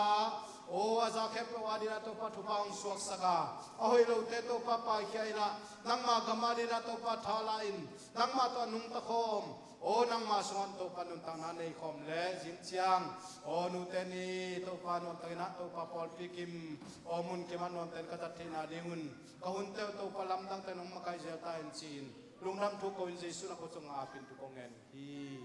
aw, a za khempeuh a dingin ah Topa thupha hong suaksak a, a hoih lote Topa paikhia in ah, nangma gam a dingin ah Topa tha la in, nangma tawh a nungta khawm, aw, nangma sungah Topa nuntakna nei khawm leh zing ciang, aw, nute ni Topa nuamtakin ah Topa pawlpi kim, aw, mun kim ah nuamtakin ka zat theihna dingun, ka hunte uh Topa lamdangte nong makaih zel ta in ci-in, lungdam thu ko-in Jesuh na khutsung a apin thu kong ngen hi.